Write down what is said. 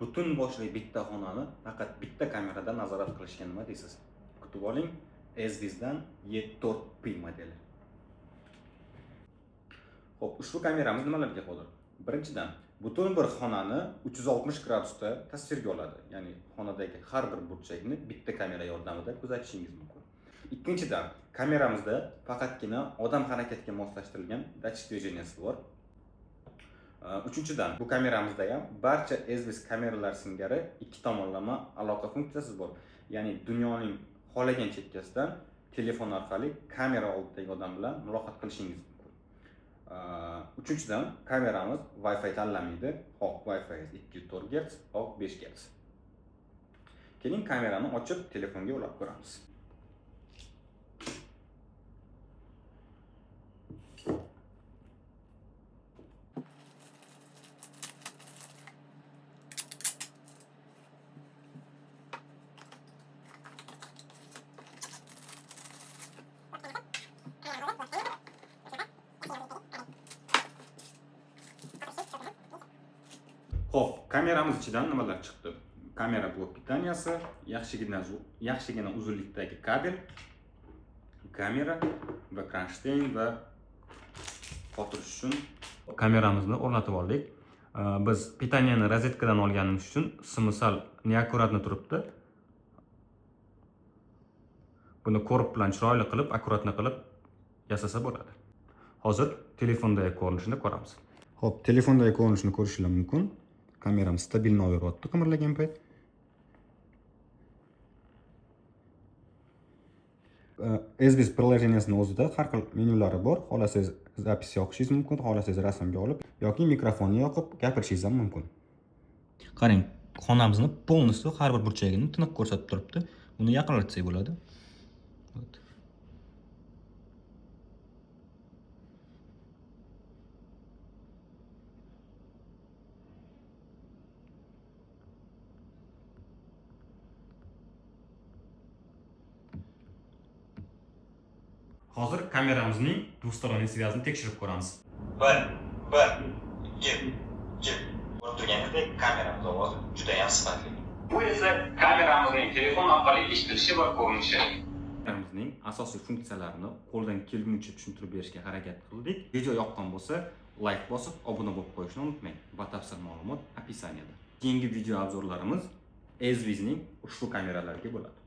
Butun boshli bitta xonani faqat bitta kamerada nazorat qilishga nima deysiz? Kutib oling, Ezvizdan E4P modeli. Xo'p, ushbu kameramiz nimalarga qodir? Birinchidan, butun bir xonani 360 gradusda tasvirga oladi. Ya'ni xonadagi har bir burchakni bitta kamera yordamida kuzatishingiz mumkin. Ikkinchidan, kameramizda faqatgina odam harakatiga moslashtirilgan датчик движения si bor. Uchinchidan, bu kameramizda ham barcha Ezviz kameralar singari ikki tomonlama aloqa funksiyasi bor. Ya'ni dunyoning xohlagan chekkasidan telefon orqali kamera oldidagi odam bilan muloqot qilishingiz mumkin. Uchinchidan, kameramiz Wi-Fi tanlamaydi. Xoh Wi-Fi 2.4 Hz, xoh 5 Hz. Keling, kamerani ochib telefonga ulab ko'ramiz. Xo'p, kameramiz ichidan nimalar chiqdi? Kamera blok питания si, yaxshigina uzunlikdagi kabel, kamera va kronshteyn va qotirish uchun kameramizni o'rnatib oldik. Biz питания ni rozetkadan olganimiz uchun simi sal неаккуратно turibdi. Buni короб bilan chiroyli qilib, аккуратно qilib yasasa bo'ladi. Hozir telefondagi ko'rinishini ko'ramiz. Xo'p, telefondagi ko'rinishini ko'rishingiz mumkin. Kameramiz стабильно beryapti qimirlagan payt. Ezviz приложение sini o'zida har xil menyulari bor. Xohlasangiz запись yoqishingiz mumkin, xohlasangiz rasmga olib yoki mikrofonni yoqib gapirishingiz ham mumkin. Qarang, xonamizni полностью har bir burchagini tiniq ko'rsatib turibdi. Buni yaqinlatsak bo'ladi. Вот. Hozir kameramizning двусторонний связь ini tekshirib ko'ramiz. 1, 1, 2, 2. Ko'rib turganingizdek, kameramiz ovozi juda ham sifatli. Bu esa kameramizning telefon orqali eshitilishi va ko'rinishi. Kameramizning asosiy funksiyalarini qo'ldan kelguncha tushuntirib berishga harakat qildik. Video yoqqan bo'lsa, like bosib, obuna bo'lib qo'yishni unutmang. Batafsil ma'lumot описание da. Keyingi video обзор larimiz Ezvizning ushbu kameralariga bo'ladi.